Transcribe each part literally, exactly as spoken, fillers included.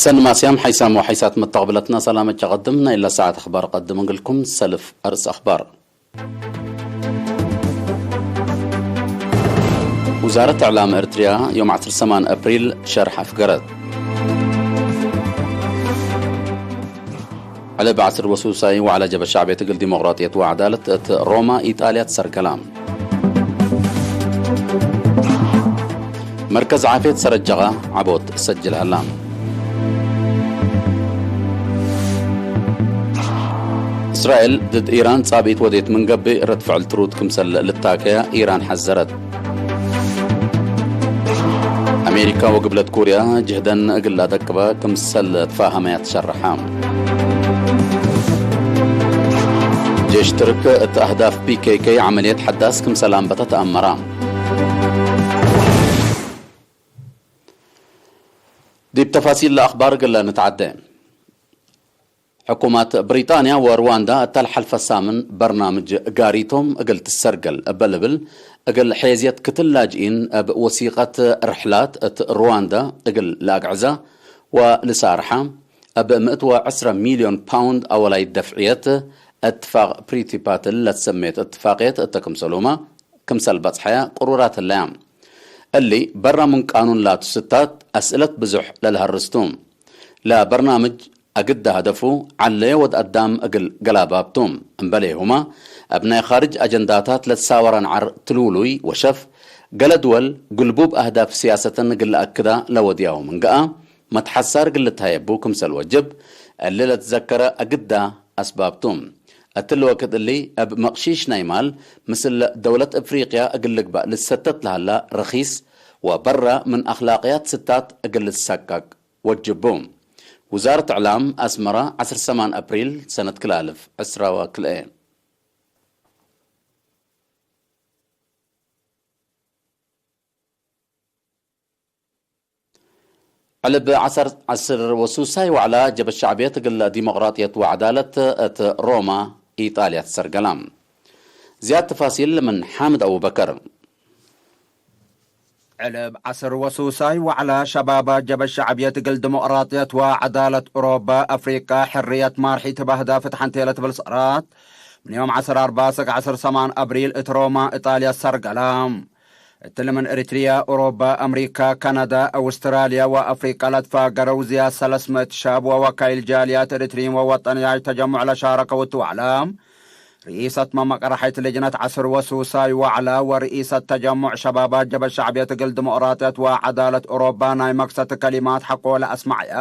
ሰኒ ማስያም ሓይሳም ወሓይሳት መተቅብለትና ሰላመ ጨቀድም ናይ እለ ሰዓት አኽባር ቀድም እግልኩም ሰልፍ አርእስ አኽባር። ውዛረት እዕላም ኤርትርያ ዮም ዐስር ሰማን አፕሪል ሸርሕ አፍገረት። ዕለ ብዐስር ወሱሳይ ወዐለ ጀበ ሸዕብየት እግል ዲሞቅራጥየት ወዐዳለት እት ሮማ ኢጣልያ ትሰርገላ። መርከዝ ዓፍየት ሰረጀቀ ዐቦት ሰጅል ሀላ። እስራኤል ድድ ኢራን ጻብኢት ወዴት ምን ገብእ ረድ ፍዕል ትሩድ ክምሰል ልታከያ ኢራን ሐዘረት። አሜሪካ ወግብለት ኩርያ ጅህደን እግል ለአደቅበ ክምሰል ትፋሀመያ ትሸረሐ። ጄሽ ትርክ እት አህዳፍ ፒ ኬ ኬ ዐመልየት ሐዳስ ክምሰል አንበተ ተአመራ። ዲብ ተፋሲል ለአኽባር እግል ንትዓዴ። ሕኩማት ብሪጣንያ ወሩዋንዳ እተ ለሐልፈ ሳምን በርናምጅ ጋሪቶም እግል ትሰርገል እበ ልብል፣ እግል ሔዝየት ክትል ላጅኢን እብ ወሲቀት ርሕላት እት ሩዋንዳ እግል ለአግዕዛ ወልሳርሐ፣ እብ ምእት ወዕስረ ሚልዮን ፓውንድ አወላይ ደፍዕየት እትፋቅ ፕሪቲፓትል ለትሰሜት እትፋቅየት እተ ክምሰሉመ ክምሰል በጽሐያ ቅሩራት ህለያ። እሊ በረ ምን ቃኑን ላቱ ስታት አስእለት ብዙሕ ለልሀርስ ቱ። ለበርናምጅ አግደ ሀደፉ ዐለየ ወድ አዳም እግል ገላባብ ቱ። እምበሌሁመ፣ እብ ናይ ካርጅ አጀንዳታት ለትሳወረ ነዐር ትሉሉይ ወሸፍ፣ ገሌ ድወል ግልቡብ አህዳፍ ስያሰተን እግል ለአክዳ ለወድያሁ ምን ገአ፣ መትሐሳር እግል ልትሀየቡ ክምሰል ወጅብ፣ እሊ ለትዘከረ አግዳ አስባብ ቱ። እትሊ ወክድ እሊ፣ እብ መቅሺሽ ናይ ማል፣ ምስል ደውለት እፍሪቅያ እግል ልግበእ ልትሰተት ለሀላ ረኪስ፣ ወበረ ምን አክላቅያት ስታት እግል ልትሰቀቅ ወጅቡ። ውዛረት እዕላም አስመረ፣ ዐስር ሰማን አፕሪል ሰነት ክልኤ አልፍ ዕስራ ወክልኤ። ዕልብ ዐሰር ዐስር ወሱሳይ ወዕላ ጀበ ሸዕብየት እግል ዲሞቅራጥየት ወዐዳለት እት ሮማ ኢጣልያ ትሰርገላ። ዝያድ ተፋሲል ምን ሓምድ አቡበከር። ዕልብ ዐስር ወሱሳይ ወዕላ ሸባባት ጀበ ሸዕብየት እግል ዲሞቅራጥየት ወዐዳለት ኦሮባ፣ አፍሪቃ፣ ሕርየት ማርሒት እብ አህዳፍ እት ሐንቴ ለትብል ሰራት፣ ምን ዮም ዐስር አርባ እስክ ዐስር ሰማን አብሪል እት ሮማ፣ ኢጣልያ ሰርገላ። እትሊ ምን ኤሪትርያ፣ ኦሮባ፣ አምሪካ፣ ካናዳ፣ አውስትራልያ ወአፍሪቃ ለትፋገረው ዝያድ ሰለስ ምእት ሻብ ወወካይል ጃልያት ኤሪትርይን ወወጠንያይ ተጀሙዕ ለሻረከው እቱ ወዕላ፣ ርኢሰት መመቀረሐይት ልጅነት ዐስር ወሱሳይ ወዕላ ወርኢሰት ተጀሙዕ ሸባባት ጀበ ሸዕብየት እግል ዲሞቅራጥየት ወዐዳለት ኦሮባ ናይ መክሰት ከሊማት ሐቆ ለአስመዐየ፣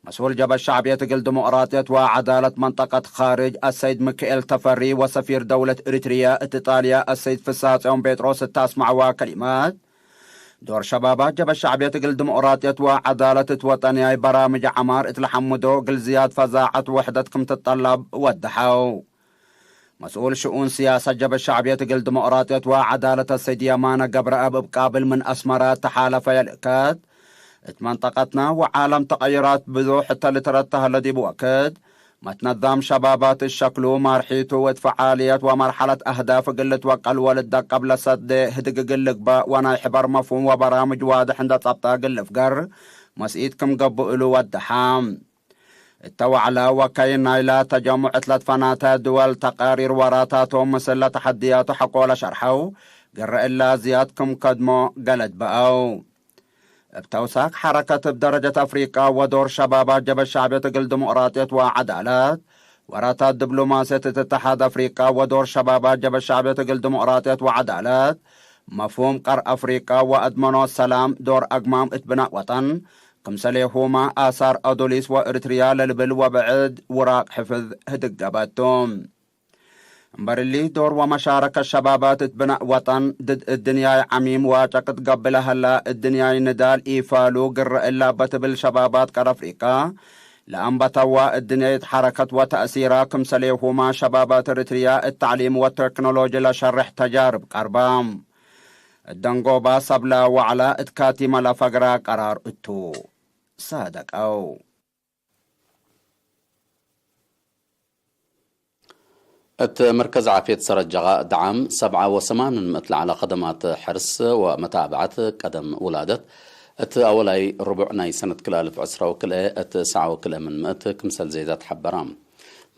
መስኡል ጀበ ሸዕብየት እግል ዲሞቅራጥየት ወዐዳለት መንጠቀት ካርጅ አሰይድ ሚካኤል ተፈሪ ወሰፊር ደውለት ኤሪትርያ እት ኢጣልያ አሰይድ ፍስሐጽዮን ጴጥሮስ እት አስመዐዋ ከሊማት፣ ዶር ሸባባት ጀበ ሸዕብየት እግል ዲሞቅራጥየት ወዐዳለት እት ወጠንያይ በራምጅ ዐማር እት ለሐምዶ እግል ዝያድ ፈዛዐት ወውሕደት ክም ትጠለብ ወደሐው። መስኡል ሽኡን ስያሰት ጀበ ሸዕብየት እግል ዲሞቅራጥየት ወዐዳለት አሰይድ የማነ ገብረአብ እብ ቃብል ምን አስመረ ተሓለፈ የልእከት፣ እት መንጠቀትና ወዓለም ተቀይራት ብዙሕ እተ ልትረተህ ለዲብ ወክድ፣ መትነዛም ሸባባት እት ሸክሉ፣ ማርሒቱ፣ እት ፈዓልየት ወመርሐለት አህዳፍ እግል ልትወቀል ወልትደቀብ ለሰዴ ህድግ እግል ልግበእ ወናይ ሕበር መፍሁም ወበራምጅ ዋድሕ እንደ ጸብጠ እግል ልፍገር መስኢት ክም ገብእ እሉ ወደሐ። እተ ወዕለ ወከይ ናይላ ተጀሙዕ እት ለትፈናተ ድወል ተቃሪር ወራታቶም ምስል ለተሐድያቱ ሐቆ ለሸርሐው፣ ግረ እላ ዝያድ ክም ከድሞ ገለድ በአው። እብ ተውሳክ ሐረከት እብ ደረጀት አፍሪቃ ወዶር ሸባባት ጀበ ሸዕብየት እግል ዲሞቅራጥየት ወዐዳለት፣ ወራታት ዲብሎማስየት እትትሓድ አፍሪቃ ወዶር ሸባባት ጀበ ሸዕብየት እግል ዲሞቅራጥየት ወዐዳለት፣ መፍሁም ቀር አፍሪቃ ወአድመኖ ሰላም ዶር አግማም እት ብናእ ወጠን፣ ክምሰሌሁመ አሳር አዶሊስ ወኤሪትርያ ለልብል ወብዕድ ውራቅ ሕፍዝ ህድግ ገብአቱ። እምበር እሊ፣ ዶር ወመሻረከት ሸባባት እት ብናእ ወጠን ድድ እድንያይ ዐሚም ዋጨቅ ትገብእ ለሀላ፣ እድንያይ ንዳል ኢፋሉ ግረ እላበ ትብል ሸባባት ቀር አፍሪቃ ለአንበተዋ እድንያይት ሐረከት ወተእሲራ፣ ክምሰሌሁመ ሸባባት ኤሪትርያ እት ተዕሊም ወቴክኖሎጂ ለሸሬሕ ተጃርብ ቀርበ። እት ደንጎባ ሰብለ ወዕለ እት ካቲመ ለፈግረ ቀራር እቱ። ሳደቀው። እት መርከዝ ዓፍየት ሰረጀቃ ደዓም ሰብዓ ወሰማንን ምእት ለዐለ ከደማት ሕርስ ወመታብዐት ቀደም ውላደት እት አወላይ ርቡዕ ናይ ሰነት ክልኤ አልፍ ዕስራ ወክልኤ እት ሰዓ ወክልኤ ምን ምእት ክምሰል ዜዳት ሐበራ።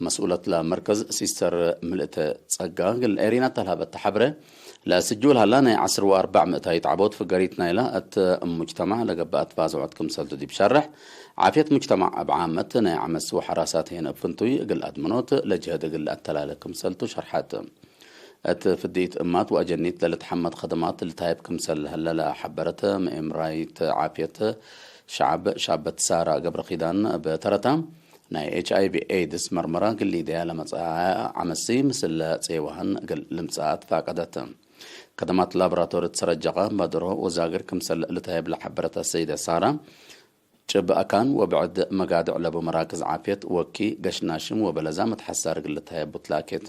መስኡለት ለመርከዝ ሲስተር ምልእተ ጸጋ እግል ኤሪና ተልሀበ እተ ሐብረ፣ ለስጁል ሀላ ናይ ዐስር ወአርበዕ ምእታይት ዐቦት ፍገሪት ናይላ እት ሙጅተማዕ ለገብአት ባዝዖት ክምሰልቱ ዲብ ሸርሕ፣ ዓፍየት ሙጅተማዕ እብ ዓመት ናይ ዐመስ ወሐራሳት ሄን እብ ፍንቱይ እግል አድምኖት ለጅህድ እግል ለአተላለ ክምሰልቱ ሸርሐት። እት ፍድይት እማት ወአጀኒት ለልትሐመድ ከደማት ልታይብ ክምሰል ለሀለ ለሐበረት መኤምራይት ዓፍየት ሸዐብ ሻበት ሳራ ገብረኪዳን እብ ተረታ፣ ናይ ኤች አይ ቪ ኤድስ መርመራ እግል ሊደያ ለመጽአ ዐመሲ ምስል ጼዋህን እግል ልምጽአ ትፋቀደት። ከደማት ላቦራቶሪ ትሰረጀቀ በድሮ ወዛግር ክምሰል ልታይብ ለሐበረት አሰይደ ሳራ፣ ጭብ አካን ወብዕድ መጋድዕ ለቡ መራክዝ ዓፍየት ወኪ፣ ገሽናሽም ወበለዛ መትሐሳር እግል ልትሀየቡ ትላኬት።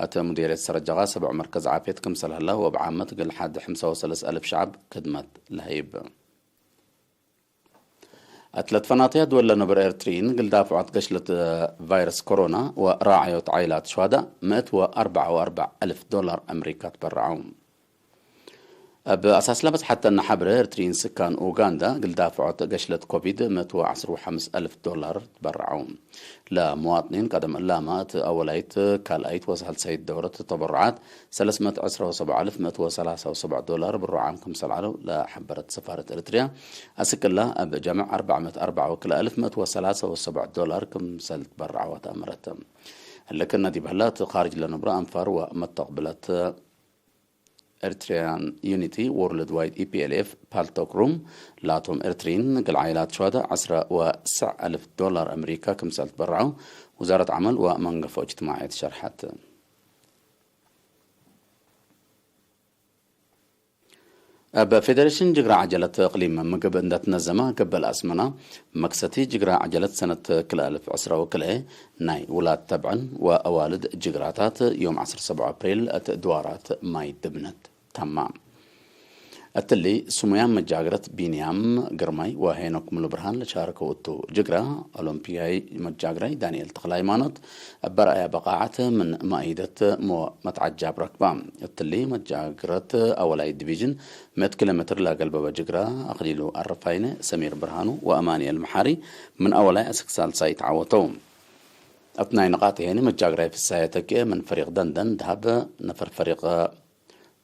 እት ሙዲርየት ሰረጀቃ ሰብዕ መርከዝ ዓፍየት ክምሰል ሀላ ወእብ ዓመት እግል ሐድ ሐምሳ ወሰለስ አልፍ ሸዐብ ክድመት ለሀይብ። እት ለትፈናተያ ድወል ለነብር ኤርትርይን እግል ዳፍዖት ገሽለት ቫይረስ ኮሮና ወራዐዮት ዓይላት ሸዋዳ ምእት ወአርበዕ ወአርበዕ አልፍ ዶላር አምሪካ ትበረዐው። እብ አሳስ ለበጽሐተነ ሐብረ፣ ኤርትርይን ስካን ኡጋንዳ እግል ዳፍዖት ገሽለት ኮቪድ ምእት ወዐስር ወሐምስ አልፍ ዶላር ትበረዐው። ለመዋጥኒን ቀደም እላመ እት አወላይት፣ ካልኣይት ወሳልሳይት ደውረት ተበሩዓት ሰለስ ምእት ዕስራ ወሰብዕ አልፍ ምእት ወሰላሳ ወሰብዕ ዶላር ብሩዓም ክምሰል ዐለው ለሐበረት ሰፋረት ኤርትርያ፣ አስክ እላ እብ ጀምዕ አርበዕ ምእት አርበዕ ወክልኤ አልፍ ምእት ወሰላሳ ወሰብዕ ዶላር ክምሰል ትበረዐወ ተአምረት። እሊ ክእነ ዲብ ህላ እት ካርጅ ለነብሮ አንፋር ወመተቅብለት ኤርትርያን ዩኒቲ ዎርልድ ዋይድ፣ ኢ ፒ ኤል ኤፍ፣ ፓልቶክ ሩም ላቶም ኤርትርይን እግል ዓይላት ሸዋዳ ዐስረ ወሰዕ አልፍ ዶላር አምሪካ ክምሰል ትበረዐው ውዛረት ዐመል ወመንገፎ እጅትማዕየት ሸርሐት። እብ ፌደሬሽን ጅግረ ዐጀለት እቅሊም ምግብ እንደ ትነዘመ፣ ግበል አስመና መክሰቲ ጅግረ ዐጀለት ሰነት ክልኤ አልፍ ዕስራ ወክልኤ ናይ ውላድ ተብዕን ወአዋልድ ጅግራታት ዮም ዐስር ሰብዕ አፕሪል እት ድዋራት ማይ ድብነት ተማ። እትሊ ስሙያም መጃግረት ቢንያም ግርማይ ወሄኖክ ሙሉ ብርሃን ለሻረከው እቱ ጅግራ፣ ኦሎምፒያይ መጃግራይ ዳንኤል ተክለሃይማኖት እበ ረአያ በቃዐት ምን መአይደት ሞ መትዓጃብ ረክባ። እትሊ መጃግረት አወላይ ዲቪዥን ምእት ኪሎ ሜትር ለአገልበበ ጅግራ አክሊሉ አረፋይነ፣ ሰሚር ብርሃኑ ወአማንኤል መሓሪ ምን አወላይ አስክ ሳልሳይ ተዓወተው። እት ናይ ንቃጥ ሄኒ መጃግራይ ፍሳየ ተግኤ ምን ፈሪቅ ደንደን ደሀብ፣ ነፈር ፈሪቅ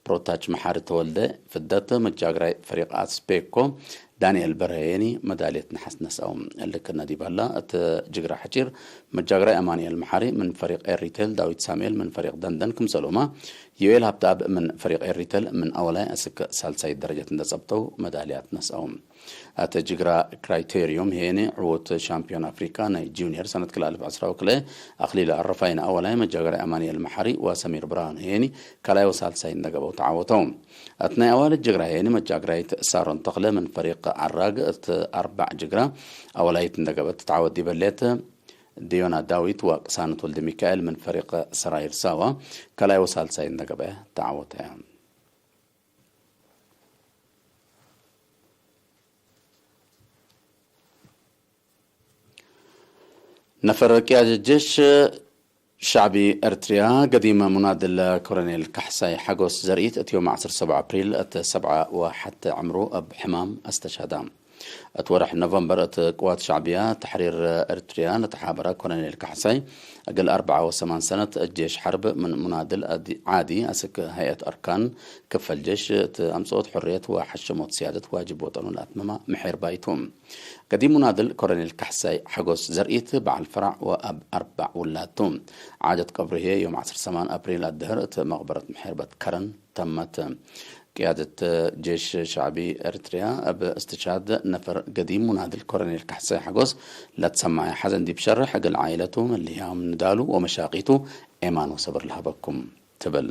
ፕሮታች መሓሪ ተወልደ ፍደት፣ መጃግራይ ፈሪቅ አስፔኮ ዳንኤል በርሀ ሄኒ መዳልየት ነሐስ ነስአው። እሊ ክእነ ዲብ ህላ እት ጅግራ ሐጪር መጃግራይ አማንኤል መሓሪ ምን ፈሪቅ ኤሪቴል፣ ዳዊት ሳሙኤል ምን ፈሪቅ ደንደን ክምሰልሁመ ዩኤል ሀብተአብ ምን ፈሪቅ ኤሪቴል ምን አወላይ አስክ ሳልሳይት ደረጀት እንደ ጸብጠው መዳልያት ነስአው። እት ጅግራ ክራይቴርዩም ሄኒ ዕዉት ሻምፒዮን አፍሪቃ ናይ ጁኒየር ሰነት ክልኤ አልፍ ዕስራ ወክልኤ አክሊሉ አረፋይነ አወላይ፣ መጃግራይ አማንኤል መሓሪ ወሰሚር ብርሃኑ ሄኒ ካልኣይ ወሳልሳይ እንደ ገብአው ተዓወተው። እት ናይ አዋልድ ጅግራ ሄኒ መጃግራይት ሳሮን ተክለ ምን ፈሪቅ ዐራግ እት አርበዕ ጅግራ አወላይት እንደ ገብአት ትትዓወት ዲበ ህሌት፣ ድዮና ዳዊት ወቅሳነት ወልደሚካኤል ምን ፈሪቅ ሰራይር ሳዋ ካልኣይ ወሳልሳይ እንደ ገብአ ተዓወተ። ነፈር ቅያደት ጄሽ ሸዕቢ ኤርትርያ ገዲም ሙናድል ኮሎኔል ካሕሳይ ሓጎስ ዘርኢት እት ዮም ዐስር ሰብዓ አፕሪል እት ሰብዓ ወሐተ ዕምሩ እብ ሕማም አስተሻዳ። እት ወርሕ ኖቨምበር እት ቅዋት ሸዕብያ ተሕሪር ኤርትርያ ለተሓበረ ኮሎኔል ካሕሳይ፣ እግል አርበዓ ወሰማን ሰነት ጄሽ ሐርብ ምን ሙናድል ዓዲ አስክ ሀይአት አርካን ክፈል ጄሽ እት አምጽኦት ሕርየት ወሐሸሞት ስያደት ዋጅብ ወጠኑ ለአትመማ ምሒር ባይቱ። ገዲም ሙናድል ኮሎኔል ካሕሳይ ሓጎስ ዘርኢት በዓል ፈራዕ ወአብ አርበዕ ውላድ ቱ። ዓደት ቀብሩ ህዬ ዮም ዐስር ሰማን አፕሪል አድህር እት መቅበረት ምሒርበት ከረን ተመት። ቅያደት ጄሽ ሸዕቢ ኤርትርያ እብ እስትሽሃድ ነፈር ገዲም ሙናድል ኮሎኔል ካሕሳይ ሓጎስ ለትሰመዐ ሐዘን ዲብ ሸርሕ፣ እግል ዓኢለቱ፣ መልህያም ንዳሉ ወመሻቂቱ ኤማን ወሰብር ለሀበኩም ትብል።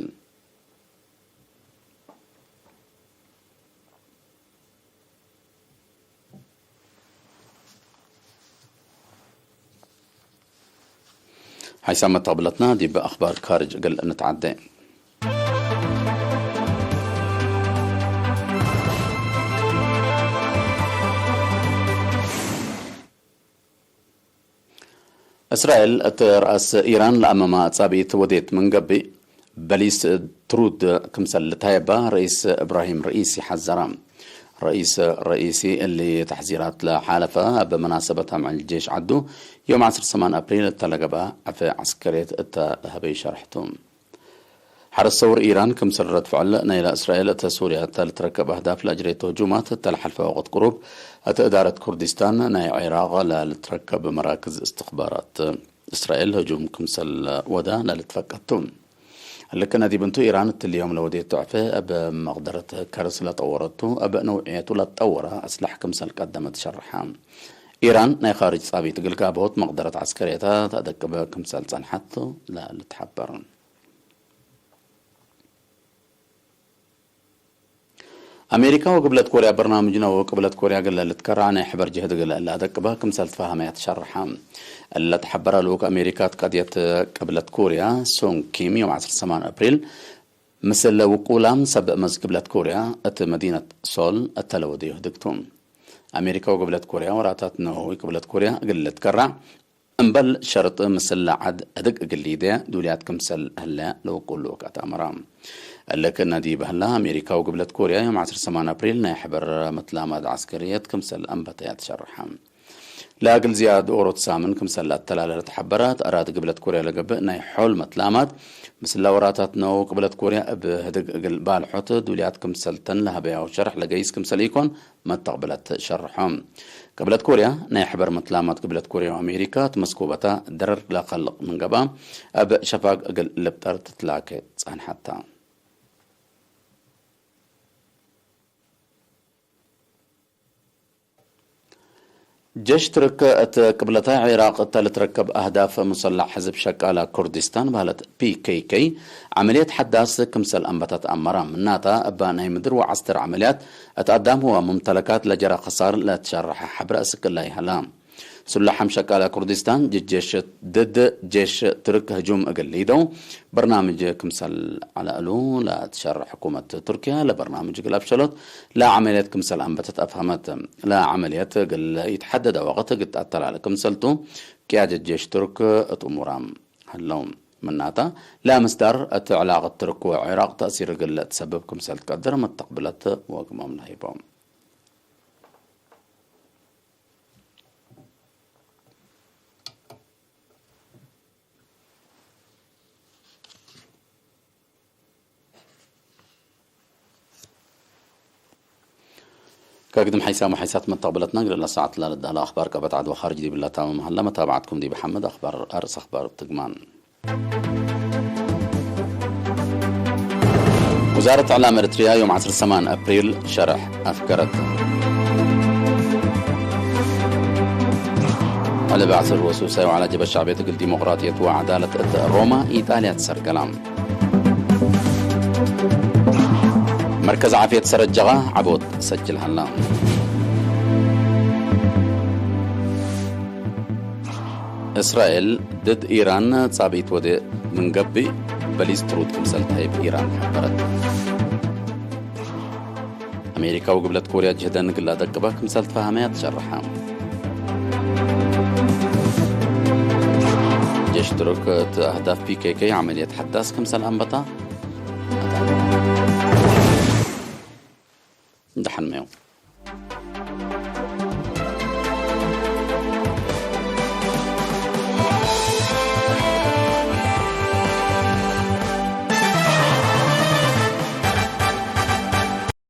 ሓይሳም መተቅብለትና ዲብ አኽባር ካርጅ እግል እንትዓዴ። እስራኤል እት ረአስ ኢራን ለአመመ አጻብኢት ወዴት ምን ገብእ፣ በሊስ ትሩድ ክምሰል ልታየባ ረኢስ እብራሂም ረኢሲ ሐዘረ። ረኢስ ረኢሲ እሊ ተሕዚራት ለሓለፈ፣ እብ መናሰበት አምዕል ጄሽ ዐዱ፣ ዮም ዐስር ሰማን አፕሪል እተ ለገብአ ዐፈ ዐስከርየት እተ ለሀበዩ ሸርሕ ቱ። ሐረስ ሰውር ኢራን ክምሰል ረድ ፍዕል ናይለ እስራኤል እተ ሱርያ እተ ልትረከብ አህዳፍ ለአጅሬቱ ህጁማት፣ እተ ለሐልፈ ወቅት ቅሩብ እት እዳረት ኩርዲስታን ናይ ዒራቅ ለልትረከብ መራክዝ እስትኽባራት እስራኤል ህጁም ክምሰል ወዳ ለልትፈቀድ ቱ። እሊ ክእነ ዲብ እንቱ፣ ኢራን እትሊ ዮም ለወዴቱ ዕፌ እብ መቅደረት ከርስ ለጠወረቱ፣ እብ ነውዕየቱ ለትጠወረ አስለሕ ክምሰል ቀደመት ሸርሐ። ኢራን ናይ ካርጅ ጻቢት እግል ጋብሆት መቅደረት ዐስከርየታት አደቅበ ክምሰል ጸንሐት ለልትሐበር። አሜሪካ ወቅብለት ኮርያ በርናምጅ ነው። ቅብለት ኮርያ እግል ልትከረዕ ናይ ሕበር ጅህድ እግል ለአደቅበ ክምሰል ትፋሀመያ ተሸርሐ። እለ ተሐበረ ልኡክ አሜሪካ እት ቀድየት ቅብለት ኮርያ ሶንግ ኪም ዮም ዐስር ሰማን አፕሪል ምስል ውቁላም ሰብ መዝ ቅብለት ኮርያ እት መዲነት ሶል እተ ለወደዩ ህድግ ቱ። አሜሪካ ወቅብለት ኮርያ ወራታት ነው ቅብለት ኮርያ እግል ልትከረዕ እምበል ሸርጥ ምስል ለዐድ ህድግ እግል ሊዴ ዱልያት ክምሰል ህለ ለውቁል ልኡክ አትአመረ። እሊ ክእነ ዲብ ህለ፣ አሜሪካ ወግብለት ኮርያ ዮም ዐስር ሰማን አፕሪል ናይ ሕበር መትላማድ ዐስከርየት ክምሰል አንበተያ ተሸርሐ። ለእግል ዝያድ ኦሮት ሳምን ክምሰል ለአተላለ ለተሐበረ፣ ተአራድ ግብለት ኮርያ ለገብእ ናይ ሖል መትላማድ ምስል ለወራታት ነው። ቅብለት ኮርያ እብ ህድግ እግል ባልሖት ዱልያት ክምሰል ተን ለሀበያሁ ሸርሕ ለገይስ ክምሰል ኢኮን፣ መተቅብለት ሸርሖ። ቅብለት ኮርያ፣ ናይ ሕበር መትላማት ቅብለት ኮርያ ወአሜሪካ እት መስኮበታ ደረር ለከልቅ ምን ገብአ፣ እብ ሸፋግ እግል ልብጠር ትትላኬ ጸንሐት ተ። ጀሽ ትርክ እት ቅብለታይ ዒራቅ እተ ልትረከብ አህዳፍ ሙሰላሕ ሕዝብ ሸቃላ ኩርዲስታን በህለት ፒ ኬ ኬ ዐመልየት ሐዳስ ክምሰል አንበተት አመረ። ምናተ፣ እበ ናይ ምድር ወዐስተር ዐመልያት እት አዳም ወሙምተለካት ለጀረ ክሳር ለትሸረሐ ሐብረ እስክ እለ ይሀላ። ሱላሐም ሸቃላ ኩርዲስታን ጅ ጄሽ ድድ ጄሽ ትርክ ህጁም እግል ሊደው በርናምጅ ክምሰል ዐለ እሉ ለትሸርሕ ሕኩመት ቱርክያ ለበርናምጅ እግል አፍሸሎት ለዐመልየት ክምሰል አንበተት አፍሀመት። ለዐመልየት እግል ኢትሐደደ ወቅት እግል ተአተላለ ክምሰልቱ ቅያደት ጄሽ ቱርክ እት እሙራም ሀለው። ምናተ፣ ለምስዳር እት ዕላቀት ቱርክ ወዒራቅ ተእሲር እግል ለትሰብብ ክምሰል ትቀድር መተቅብለት ወግሞም ለህይቦም። ከግድም ሐይሳም ወሐይሳት መተቅብለትነ፣ እግል ለሰዓት ለልትደህለ አኽባር ቀበት ዐድ ወኻርጅ ዲብለ ታምም ሀለ። መታብዐትኩም ዲብ ሐምድ አኽባር፣ አርእስ አኽባር ትግማን። ውዛረት እዕላም ኤረትርያ ዮም ዐስር ሰማን አፕሪል ሸርሕ አፍገረት። ዐለ በዕሰር ወሱሳይ ወዐለ ጀብሀት ሸዕብየት እግል ዲሞቅራጥየት ወዐዳለት እት ሮማ ኢጣልያ ትሰርገላ። መርከዝ ዓፍየት ሰረጀቃ ዐቦት ሰጅል ሀላ። እስራኤል ድድ ኢራን ጻብኢት ወዴ ምን ገብእ፣ በሊስ ትሩድ ክምሰል ተሀይብ ኢራን ሐበረት። አሜሪካ ወግብለት ኮርያ ጅህደን እግል ለአደቅበ ክምሰል ትፈሀመያ ተሸርሐ። ጄሽ ቱርክ እት አህዳፍ ፒ ኬ ኬ ዐመልየት ሐዳስ ክምሰል አንበታ። ደሐን ሜው።